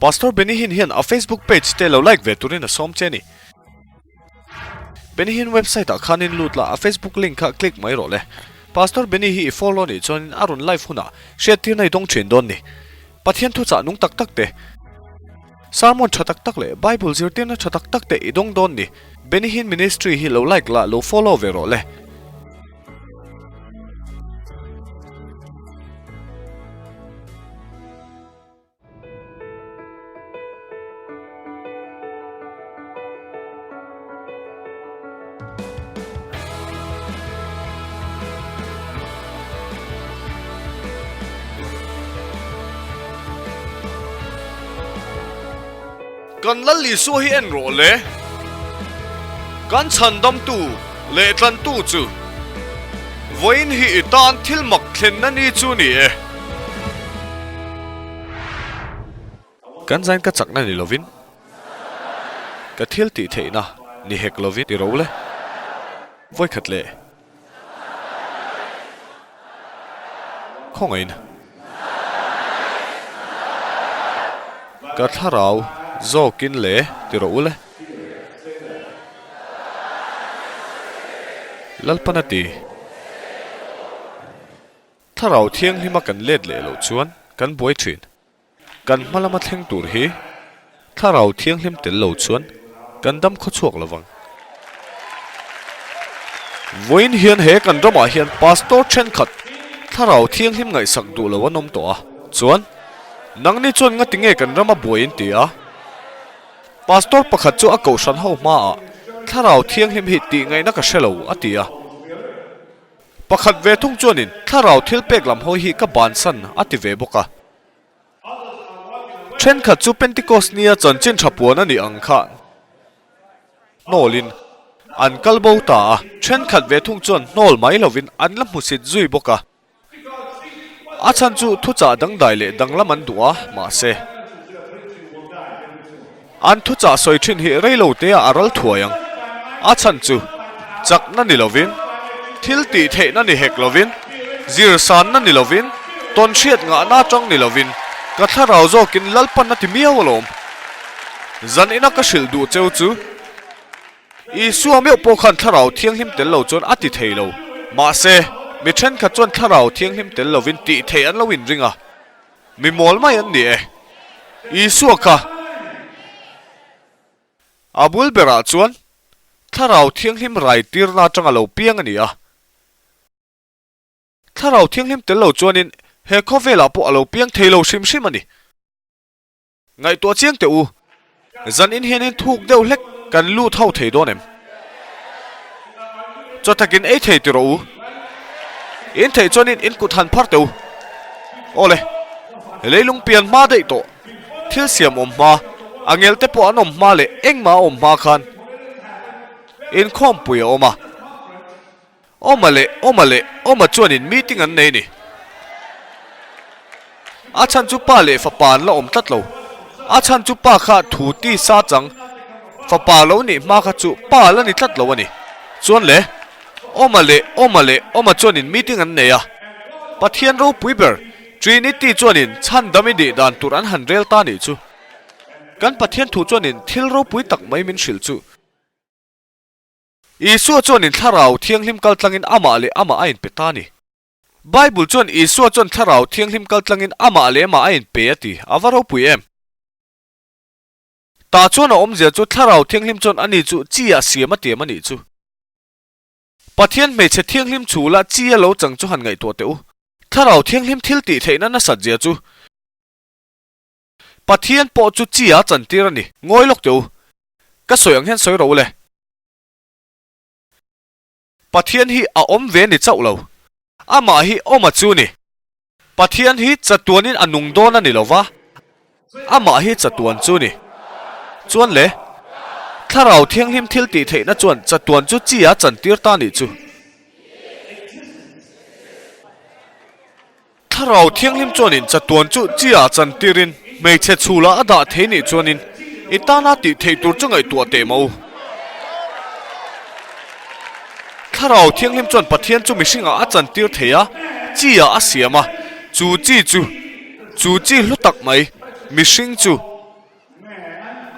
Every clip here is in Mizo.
Pastor Benny Hinn hian a Facebook page te lo like ve turin a sawm che a ni. Benny Hinn website ah khanin lut la a Facebook link kha click mai rawh le. Pastor Benny hi i follow nih chuanin a rawn live hunah hriattirna i dawng thin dawn ni. Pathian thuchah nung tak tak te, sermon tha tak tak leh Bible zirtirna tha tak tak te i dawng dawn ni. Benny Hinn Ministry hi lo like la lo follow ve rawh le. Kan Lal Isua hi en rawh le. Kan chhandamtu leh tlantu chu vawiin hi i tan thil mak thlenna ni chu ni e. Kan zain ka chakna ni lovin, ka thil tih theihna ni hek lovin ti ro le. Vawikhat leh khawngaihin ka thlarau zawkin le ti rawh u le. Lalpan a ti. Thlarau thianghlima kan let leh loh chuan kan buai thin. Kan hma lama thleng tur hi Thlarau Thianghlim tel lo chuan kan dam khaw chhuak lo vang. Vawiin hian he kan ramah hian Pastor thenkhat Thlarau Thianghlim ngaihsak duh lo an awm tawh a, chuan nangni chuan ngati nge kan rama buai in ti a? Pastor pakhat chu a kohhran ho hmaah Thlarau Thianghlim hi tih ngaihna ka hre lo a ti a. Pakhat ve thung chuanin thlarau thil pek lam hawi hi ka bansan a ti ve bawk a. Thenkhat chu Pentecost nia chanchin tha puan a nih ang kha hnawlin an kal bo ta a, thenkhat ve thung chuan hnawl mai lovin an la hmusit zui bawk a. A chhan chu thuchah dangdai leh danglam an duh a, mahse an thuchah sawi thin hi reilo te ah a ral thuai ang. A chhan chu chakna ni lovin, thil tih theihna ni hek lovin, zir sanna ni lovin, tawn hriat ngahna atang ni lovin ka thlarau zawkin Lalpan a ti miau alawm. Zan ina ka hrilh duh cheu chu Isua meuh pawh khan Thlarau Thianghlim tel lo chuan a ti thei lo. Mahse, mi thenkhat chuan Thlarau Thianghlim tel lovin tih theih an lo inring a. Mi mawl mai an ni e. Isua kha a bul berah chuan Thlarau Thianghlim rai tirna atanga lo piang a ni a. Thlarau Thianghlim tel lo chuanin he khawvelah pawh a lo piang thei lo hrim hrim a ni. Ngaihtuah chiang teh u, zan in hianin thuk deuh hlek kan lut ho thei dawn em? Chaw takin ei thei ti rawh u. In theih chuanin in kut han phar teh u. Awle, leilung pian hma daih tawh, thil siam awm hma, a ngel te pawh an awm hma leh engmah a awm hma khan inkhawmpui a awm a. Awma leh Awma leh Awma chuanin meeting an nei ni. A chhan chu pa leh fapa an la awm tlat lo. A chhan chu pa kha thu ti sa chang fapa lo nih hma kha chu pa la ni tlat lo a ni. Chuan le, Awma leh Awma leh Awma chuanin meeting an nei a. Pathian ropui ber Trinity chuanin chhandam i nih dan tur an han rel ta nih chu. Kan Pathian thu chuanin thil ropui tak mai min hrilh chu. Isua chuanin Thlarau Thianghlim kal tlangin amah leh amah a inpe ta a ni. Bible chuan Isua chuan Thlarau Thianghlim kal tlangin amah leh amah a inpe a ti, a va ropui em? Tah chuan a awmzia chu Thlarau Thianghlim chuan ani chu chi ah siam a tiam a nih chu. Pathian hmeichhe thianghlim chhula chi a lo chang chu han ngaihtuah teh u. Thlarau Thianghlim thil tih theihna nasat zia chu Pathian pawh chu chi ah chantir a ni. Ngawi lawk teh u. Ka sawi ang hian sawi rawh u le. Pathian hi a awm ve ni chauh lo. Amah hi awm a chu ni. Pathian hi chatuanin a nung dawn a ni lo va, amah hi chatuan chu ni. Chuan le, Thlarau Thianghlim thil tih theihna chuan chatuan chu chi a chantir ta nih chu. Thlarau Thianghlim chuanin chatuan chu chi ah chantirin hmeichhe chhulah a dah thei nih chuanin i tana tih theih tur chu ngaihtuah teh mah u. Thlarau Thianghlim chuan Pathian chu mihringah a chantir thei a, chi ah a siam a, chu chi chu, chu chi hlu tak mai, mihring chu.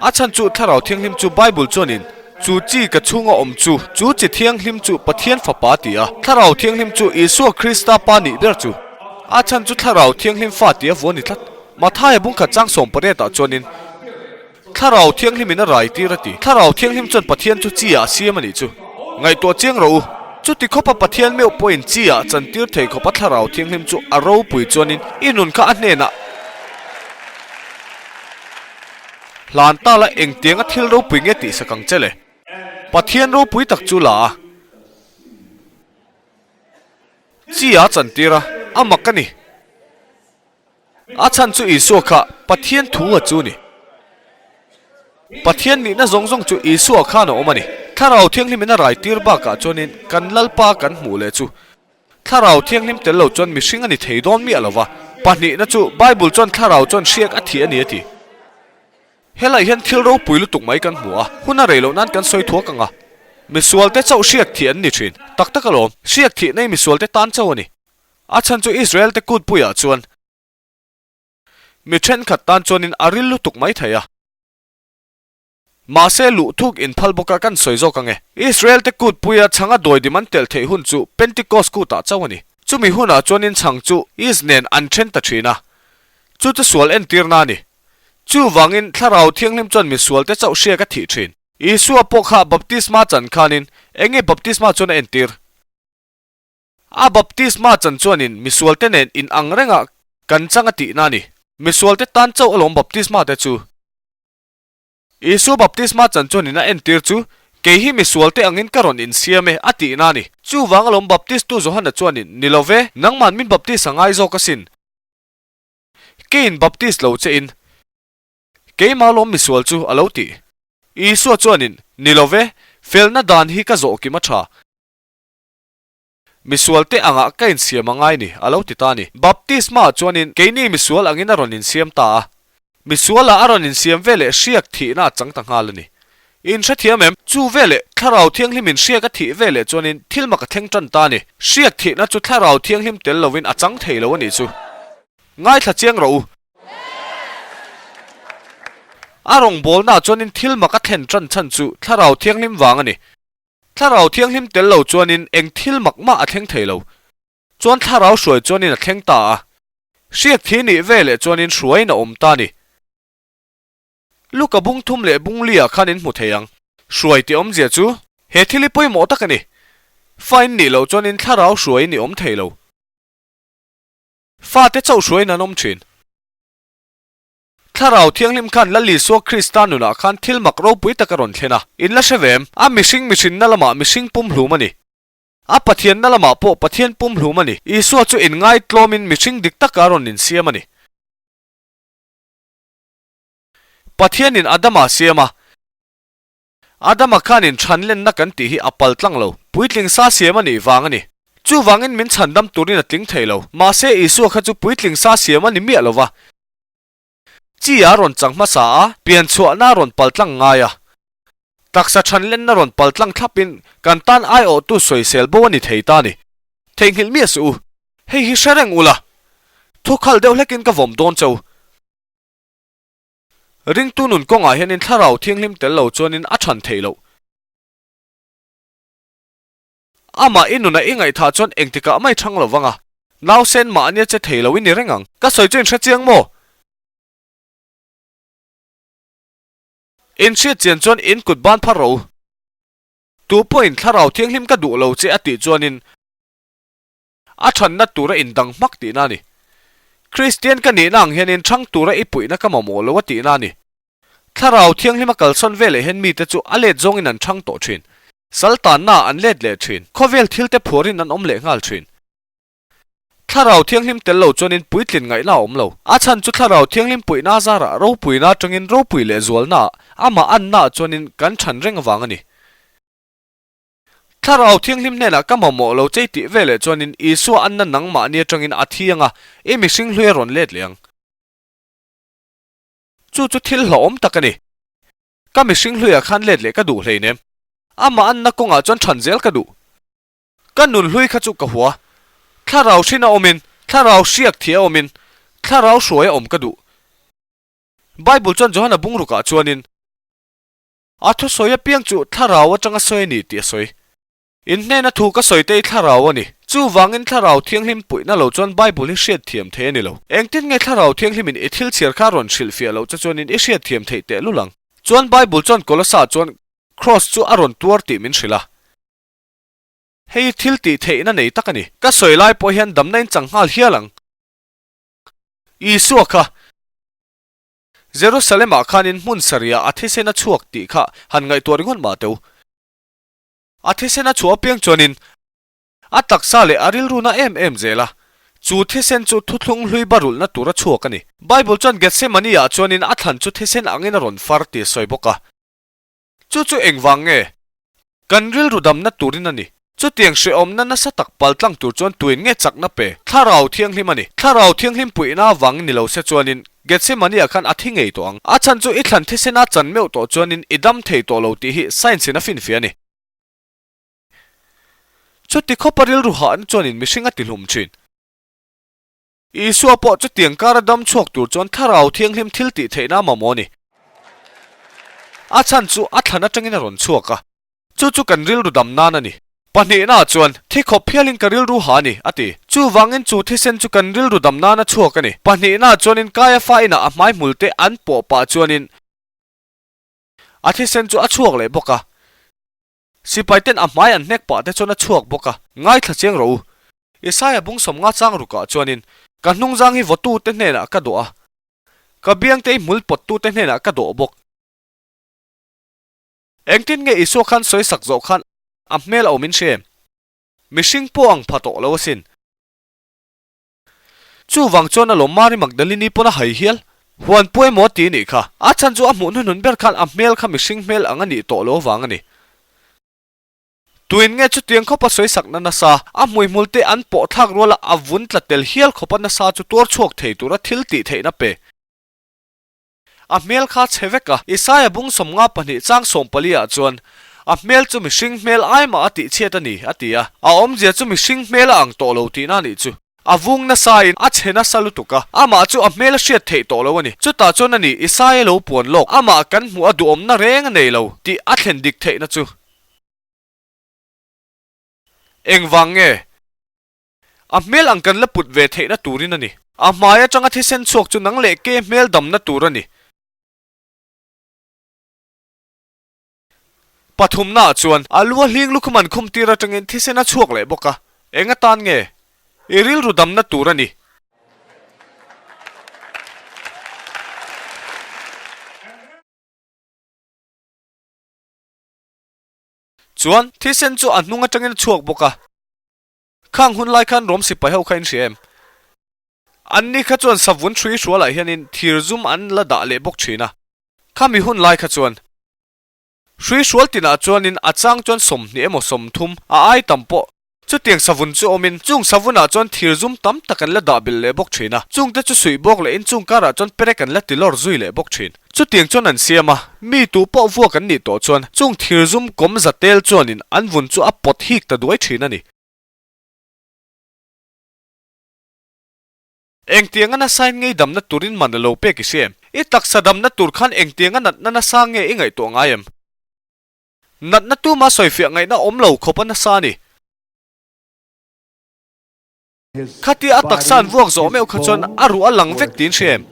A chhan chu Thlarau Thianghlim chu Bible chuanin chu chi ka chhunga awm chu, chu chi thianghlim chu Pathian Fapa a ti a. Thlarau Thianghlim chu Isua Krista Pa nih ber chu. A chhan chu Thlarau Thianghlim fa tih a vuan ni tlat. Mathaia bungkhat chang sawmpariatah chuanin. Thlarau Thianghlimin a rai tir a ti. Thlarau Thianghlim chuan Pathian chu chi ah a siam a nih chu. Ngaihtuah chiang rawh u. Chuti khawpa Pathian meuh pawhin chi ah chan tir thei khawpa Thlarau Thianghlim chu a ropui chuanin i nun kha a hnenah hlan ta la engtianga thil ropui nge tihsak ang che le. Pathian ropui tak chu la a. Chi ah chan tir a, a mak a ni. A chhan chu Isua kha Pathian thu a chu ni. Pathian nihna zawng zawng chu Isua khan a awm a ni. Thlarau Thianghlimin a rai tir bakah chuanin kan Lalpa kan hmuh leh chu Thlarau Thianghlim tel lo chuan mihring a ni thei dawn miah lo va. Pahnihna chu Bible chuan Thlarau chuan hriak a thih a ni a ti. Helai hian thil ropui lutuk mai kan hmu a, hun a rei loh nan kan sawi thuak ang a. Misualte chauh hriak thih an ni thin. Tak tak alawm, hriak thihna hi misualte tan chauh a ni. A chhan chu Israel te kutpuiah chuan mi thenkhat tan chuanin a ril lutuk mai thei a. Mahse luh thuk inphal bawka kan sawi zawk ang e. Israel te kutpuia chhanga dawidim an telh theih hun chu Pentecost kutah chauh a ni. Chumi hunah chuanin chhang chu Is nen an then ta thin a. Chu chu sual entirna a ni. Chuvangin Thlarau Thianghlim chuan misualte chauh hriak a thih thin. Isua pawh kha baptisma chan khanin enge baptisma chuan a entir? A baptisma chan chuanin misualte nen in ang rengah kan chang a tihna a ni. Misualte tan chauh alawm baptisma te chu. Isua baptisma chan chuanin a entir chu, Kei hi misualte angin ka rawn insiam e, a tihna a ni. Chuvang alawm baptistu Johana chuanin, Ni lo ve, nangman min baptis a ngai zawk asin. Keiin baptis lo che in, keimah alawm misual chu, a lo ti. Isua chuanin, Ni lo ve, felna dan hi ka zawh kim a tha. Misualte angah ka insiam a ngai ni, a lo ti ta a ni. Baptisma chuanin keini misual angin a rawn insiam ta a. Misualah a rawn insiam veleh hriak thihna a chang ta nghal a ni. In hrethiam em? Chu veleh Thlarau Thianghlimin hriak a thih veleh chuanin thil mak a thleng tan ta a ni. Hriak thihna chu Thlarau Thianghlim tel lovin a chang thei lo a nih chu. Ngaithla chiang rawh u. A rawngbawlnaah chuanin thil mak a thlen tan chhan chu Thlarau Thianghlim vang a ni. Thlarau Thianghlim tel lo chuanin eng thil mak mah a thleng thei lo. Chuan Thlarau hruai chuanin a thleng ta a. Hriak thi nih veleh chuanin hruaiin a awm ta a ni. Luka bung thum leh bung li ah khan in hmu thei ang. Hruai tih awmzia chu he thil hi pawimawh tak a ni. Fa in nih loh chuanin Thlarau hruaiin i awm thei lo. Fate chauh hruaiin an awm thin. Thlarau Thianghlim khan Lal Isua Krista nunah khan thil mak ropui tak a rawn thlen a. In la hre ve em? A mihring mihrinna lamah mihring pumhlum a ni. A Pathianna lamah pawh Pathian pumhlum a ni. Isua chu inngaitlawmin mihring dik taka a rawn insiam a ni. Pathianin Adama a siam a. Adama khanin chhanlenna kan tih hi a pal tlang lo. Puitling sa siam a nih vang a ni. Chuvangin min chhandam turin a tling thei lo. Mahse Isua kha chu puitling sa siam a ni miah lo va. Chi a rawn chang hmasa a, pianchhuahna a rawn pal tlang ngai a. Taksa chhanlenna rawn pal tlang thlapin kan tan aiawhtu sawisel bo a ni thei ta a ni. Theihnghilh miah suh u. Hei hi hre reng ula. Thukhal deuh hlekin ka vawm dawn che u. Ringtu nun kawngah hianin Thlarau Thianghlim tel lo chuanin a chhan theih loh. Amah i nunah i ngaihthah chuan engtikah mai chhang lo vang a, nausen mahnia che thei lo i ni reng ang. Ka sawi chu in hre chiang maw? In hriat chian chuan in kut ban phar rawh u. Tu pawhin Thlarau Thianghlim ka duh lo che a tih chuanin A chhanna tura indang hmak tihna a ni. Kristian ka nihna ang hianin chhang tura i puihna ka mamawh lo a tihna a ni. Thlarau Thianghlima kalsawn veleh hian mite chu a let zawngin an chhang tawh thin. Sal tannaah an let leh thin. Khawvel thilte phuarin an awm leh nghal thin. Thlarau Thianghlim tel lo chuanin puitlin ngaihna a awm lo. A chhan chu Thlarau Thianghlim puihna zarah ropuina atangin ropui leh zualnaah amah annaah chuanin kan chhan reng avang a ni. Thlarau Thianghlim hnenah ka mamawh lo chei tih veleh chuanin Isua anna nangmahni atangin a thi anga i mihring hlui a rawn let leh ang. Chu chu thil hlauhawm tak a ni. Ka mihring hluiah khan let leh ka duh hleinem. Amah anna kawngah chuan than zel ka duh. Ka nun hlui kha chu ka hua. Thlarau hrin a awmin, thlarau hriak thih a awmin, thlarau hruai a awm ka duh. Bible chuan Johana bungrukah chuanin. A thusawi apiang chu thlarau atanga sawi a ni tih a sawi. In hnena thu ka sawi te hi thlarau a ni. Chuvangin thlarau thianghlim puihna lo chuan Bible hi hriatthiam thei a ni lo. Engtin nge thlarau thianghlimin i thil chhiar kha rawn hrilhfiah loh che chuanin i hriatthiam theih tehlul ang? Chuan Bible chuan Kolosa chuan Kraws chu a rawn tuar tih min hrilh a. Hei hi thil tih theihna nei tak a ni. Ka sawi lai pawh hian damna in chang nghal hial ang. Isua kha Jerusalem-ah khanin hmun sarihah a thisen a chhuak tih kha han ngaihtuah ringawt mah teu. A thisen a chhuah apiang chuanin a taksa leh a rilru na em em zel a, chu thisen chu thuthlung hlui barulhna tura chhuak a ni. Bible chuan Gethsemane-ah chuanin a thlan chu thisen angin a rawn far tih a sawi bawk a. Chu chu engvang nge? Kan rilru damna turin a ni. Chutiang hrehawmna nasa tak paltlang tur chuan tuin nge chakna pe? Thlarau Thianghlim a ni. Thlarau Thianghlim puihna avangin ni lo se chuanin Gethsemane-ah khan a thi ngei tawh ang. A chhan chu i thlan thisen a chan meuh tawh chuanin i dam thei tawh lo tih hi science-in a finfiah a ni. Chuti khawpa rilru hahna chuanin mihring a tihlum thin. Isua pawh chutiang kara dam chhuak tur chuan Thlarau Thianghlim thil tih theihna a mamawh a ni. A chhan chu a thlan atangin a rawn chhuak a, chu chu kan rilru dam nan a ni. Pahnihnaah chuan, Thi khawp hialin ka rilru ha a ni, a ti. Chuvangin chu thisen chu kan rilru dam nan a chhuak a ni. Pahnihnaah chuanin Kaiafa inah a hmai hmulte an pawh pah chuanin a thisen chu a chhuak leh bawk a. Sipai ten a hmai an hnek pah te chuan a chhuak bawk a, ngaithla chiang rawh u. Isaia bung sawmnga chang rukah chuanin, Ka hnungzang hi vawtu te hnenah ka dawh a, ka biangte hi hmul pawttu te hnenah ka dawh bawk. Engtin nge Isua khan sawi sak zawh khan a hmel a awm in hre em? Mihring pawh ang pha tawh lo asin. Chuvang chuan a lawm Mari Magdalini pawn a hai hial. Huan pu emaw ti nih kha. A chhan chu a hmuh hnuhnun ber khan a hmel kha mihring hmel ang a nih tawh lo avang a ni. Tuin nge chutiang khawpa sawi sakna nasa, a hmuihmul te an pawh thlak ruala a vun tla tel hial khawpa nasa chu tuar chhuak thei tura thil tih theihna pe. A hmel kha chhe vek a. Isaia bung 52 chang 14 ah chuan, A hmel chu mihring hmel ai mah a tihchhiat a ni, a ti a. A awmzia chu mihring hmel a ang tawh lo tihna a nih chu. A vung nasain a chhe nasa lutuk a, amah chu a hmel a hriat theih tawh lo a ni. Chutah chuan a ni, Isaia lo puan lawk, amah kan hmuh a duhawmna reng a nei lo tih a thlen dik theihna chu. Engvang nge? A hmel ang kan la put ve theihna turin a ni. A hmai atanga thisen chhuak chu nang leh ke hmel damna tur a ni. Pathumnaah chuan a lu a hling lukhum an khum tir atangin thisen a chhuak leh bawk a. Eng atan nge? I rilru damna tur a ni. Chuan thisen chu a hnung atangin a chhuak bawk a. Khang hun lai khan Rom sipai ho kha in hria em? Anni kha chuan savun hrui hrualah hianin thir zum an la dah leh bawk thin a. Khami hun lai kha chuan hrui hrual tinah chuanin a chang chuan 20 emaw 30 a ai tam pawh chutiang savun chu awmin chung savunah chuan thir zum tam tak an la dah belh leh bawk thin a. Chungte chu suih bawk lehin chung karah chuan perek an la ti lawr zui leh bawk thin. Chutiang chuan an siam a, mi tu pawh vuak an nih tawh chuan chung thir zum kawm za tel chuanin an vun chu a pawt hik ta duai thin a ni. Engtianga nasain ngei damna turin man a lo pek i hria em? I taksa damna tur khan engtianga natna nasa nge i ngaihtuah ngai em? Natna tuma sawifiah ngaihna awm lo khawp a nasa a ni. Khatia a taksa an vuak zawh meuh kha chuan a ruh a lang vek tiin hria em?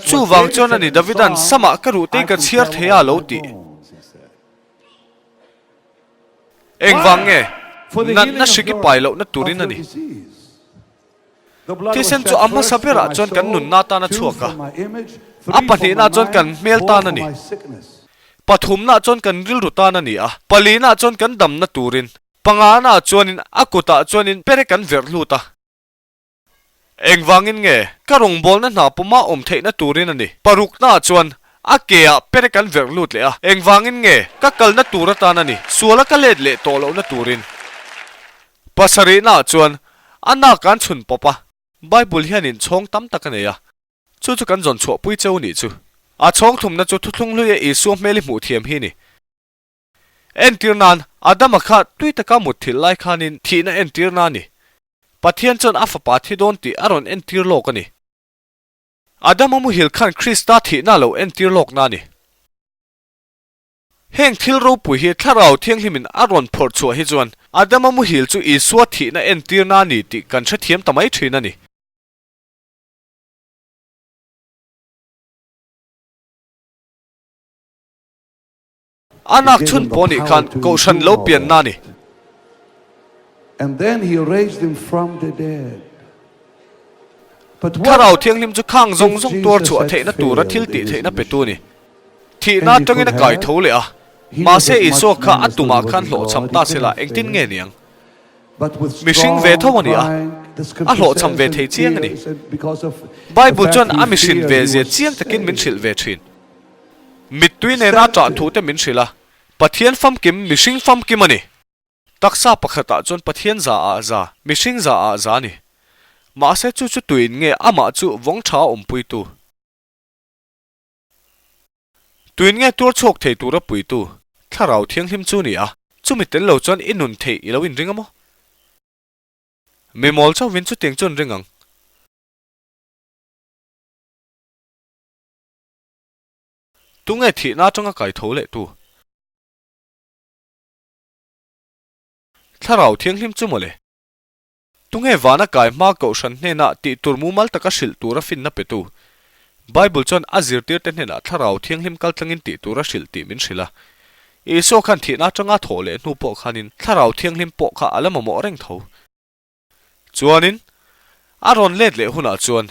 Chuvang chuan a ni Davida'n Samah ka ruh te ka chhiar thei a lo tih. Engvang nge? Natna hrik i pai lohna turin a ni. Thisen chu a hmasa berah chuan kan nunna atan a chhuak a, a pahnihna chuan kan hmel tan a ni, pathumna chuan kan rilru tan a ni a, palina chuan kan damna turin, pangana chuanin a kutah chuanin perek kan verh lut a. Engvangin nge ka rawngbawlna hna puma awm theihna turin a ni? Paruknaah chuan a ke ah perek an verh lut leh a. Engvangin nge ka kalna tur atan a ni? Suala ka let leh tawh lohna turin. Pasarihnaah chuan a nak an chhun pawp a. Bible hianin chhawng tam tak a nei a, chu chu kan zawn chhuahpui cheu nih chu. A chhawng thlumna chu thuthlung hluia Isua hmel i hmuh thiam hi ni. Entir nan, Adama kha tui taka mutthilh lai khanin thihna entir na a ni. Pathian chuan a fapa thi dawn tih a rawn entir lawk a ni. Adama muhil khan Krista thihna lo entir lawk na a ni. Heng thil ropui hi Thlarau Thianghlimin a rawn phawrh chhuah hi chuan Adama muhil chu Isua thihna entirna a ni tih kan hrethiam ta mai thin a ni. A nak chhun pawh nih khan Kohhran lo pianna a ni. Thlarau Thianghlim chu khang zawng zawng tuar chhuah theihna tura thil tih theihna petu a ni. Thihna atangin a kai tho leh a, mahse Isua kha a tumah khan hlawhchham ta se la engtin nge niang? Mihring ve tho a ni a, a hlawhchham ve thei chiang a ni. Bible chuan a mihrin ve zia chiang takin min hrilh ve thin. Mittui nena ṭah thu te min hrilh a, Pathian famkim mihring famkim a ni. Taksa pakhatah chuan Pathian za ah za, mihring za ah za a ni. Mahse chu chu tuin nge amah chu vawng ṭha a awmpuitu? Tuin nge tuar chhuak thei tura puitu? Thlarau Thianghlim chu ni a, chumi tel lo chuan i nun theih i lo inring a maw? Mi mawl chauhvin chutiang chu an ring ang. Tunge thihna atanga kai tho leh tu? Thlarau Thianghlim chu mawle. Tunge vana kai hma Kohhran hnenah tih tur mumal taka hrilh tura finna petu? Bible chuan a zirtirte hnenah Thlarau Thianghlim kaltlangin tih tura hrilh tih min hrilh a. Isua khan thihna atanga thawh leh hnu pawh khanin Thlarau Thianghlim pawh kha a la mamawh reng tho. Chuanin, a rawn let leh hunah chuan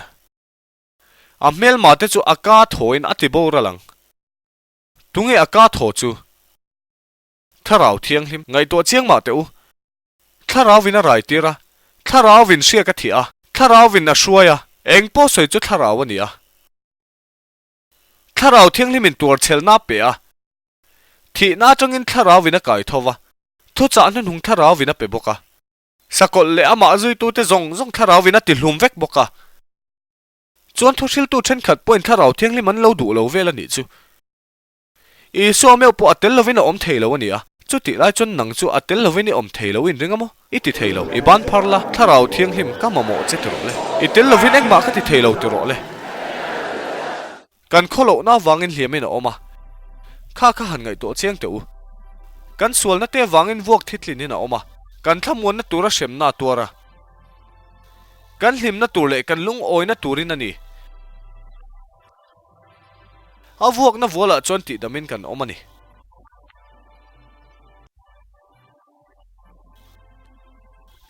a hmelma te chu a ka thawin a ti boral ang. Tunge a ka thaw chu? Thlarau Thianghlim ngaihtuah chiang mah teh u. Thlarauvin a rai tir a, Thlarauvin hriak a thih a, Thlarauvin a hruai a, eng pawh sawi chu Thlarau a ni a. Thlarau Thianghlimin tuarchhelna a pe a, thihna atangin Thlarauvin a kai tho va, thuchah hnuhnung Thlarauvin a pe bawk a. Sakawlh leh amah zuitute zawng zawng Thlarauvin a tihlum vek bawk a. Chuan thuhriltu thenkhat pawhin Thlarau Thianghlim an lo duh lo vel a nih chu. Isua meuh pawh a tel lovin a awm thei lo a ni a, chutih lai chuan nang chu a tel lovin i awm thei lo inring a maw? I ti thei lo, i ban phar la, Thlarau Thianghlim ka mamawh che ti rawh le. I tel lovin engmah ka ti thei lo ti rawh le. Kan khawlohna avangin hliamin a awm a, kha kha han ngaihtuah chiang teh u. Kan sualna te avangin vuak thitlinin a awm a, kan thlamuanna tura hremna a tuar a. Kan hlimna tur leh kan lungawina turin a ni. A vuakna vualah chuan tihdamin kan awm a ni.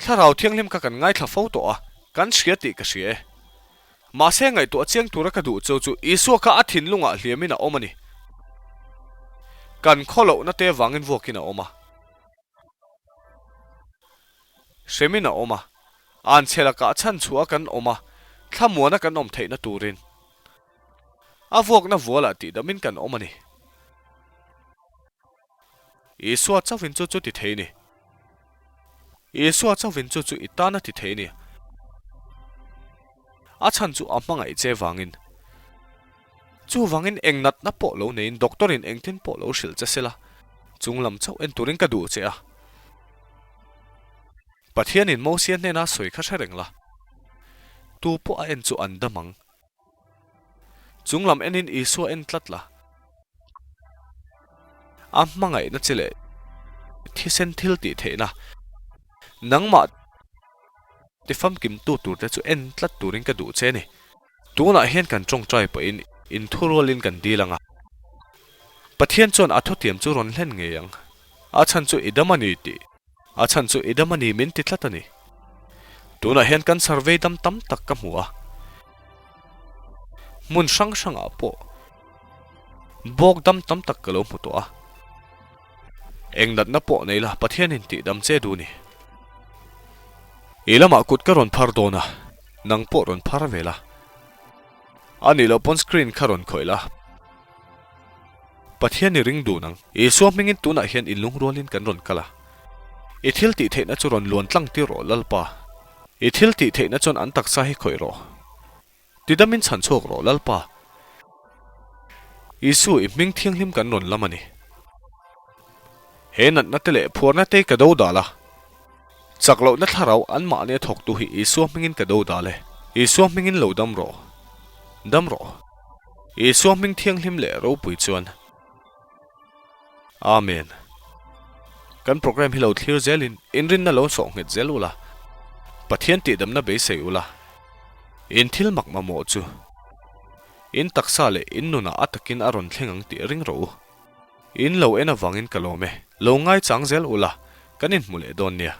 Thlarau Thianghlim kha kan ngaithla fo tawh a, kan hria tih ka hria e. Mahse ngaihtuah chiang tura ka duh cheu chu Isua kha a thinlungah hliamin a awm a ni. Kan khawlohna te vangin vuakin a awm a. Hremin a awm a, anchhe lakah chhanchhuah a kan awm a, thlamuana kan awm theihna turin a vuakna vualah tihdamin kan awm a ni. Isua chauhin chu chu ti thei ni. Isua chauhin chu chu i tan a ti thei ni. A chhan chu a hmangaih che vangin. Chuvangin eng natna pawh lo neiin doctor in engtin pawh lo hrilh che sela, chung lam chauh en turin ka duh che a. Pathianin Mosia hnena sawi kha hre reng la, tu pawh a en chu an dam ang. Chung lam enin Isua en tlat la. A hmangaihna che leh thisen thil tih theihna nangmah tifamkimtu turte chu en tlat turin ka duh che a ni. Tunah hian kan tawngtai pawhin inthurualin kan dil ang a, Pathian chuan a thutiam chu rawn hlen ngei ang. A chhan chu i dam a ni tih, a chhan chu i dam a ni min ti tlat a ni. Tunah hian kan survey dam tam tak ka hmu a, hmun hrang hrangah pawh bawk dam tam tak ka lo hmu tawh a. Eng natna pawh nei la Pathianin tihdam che duh ni. I lamah kut ka rawn phar dawn a. Nang pawh rawn phar ve la. A nih loh pawn screen kha rawn khawih la. Pathian i ring dun ang. Isua hmingin tunah hian in lungrualin kan rawn kal a. I thil tih theihna chu rawn luan tlang tir rawh Lalpa. I thil tih theihna chuan an taksa hi khawih rawh. Tidamin chhan chhuak rawh Lalpa. Isu i hming thianghlim kan rawn lam a ni. He natna te leh phuarna te ka do dal a. Chak lohna thlarau anmahni a thawktu hi Isua hmingin ka do dal e. Isua hmingin lo dam rawh. Dam rawh. Isua hming thianghlim leh ropui chuan. Amen. Kan program hi lo thlir zelin inrinna lo sawh nghet zel ula, Pathian tihdamna beisei ula, in thil mak mamawh chu in taksa leh in nunah a takin a rawn thleng ang tih ring rawh u. In lo en avangin ka lawm e. Lo ngaichang zel ula, kan inhmu leh dawn nia.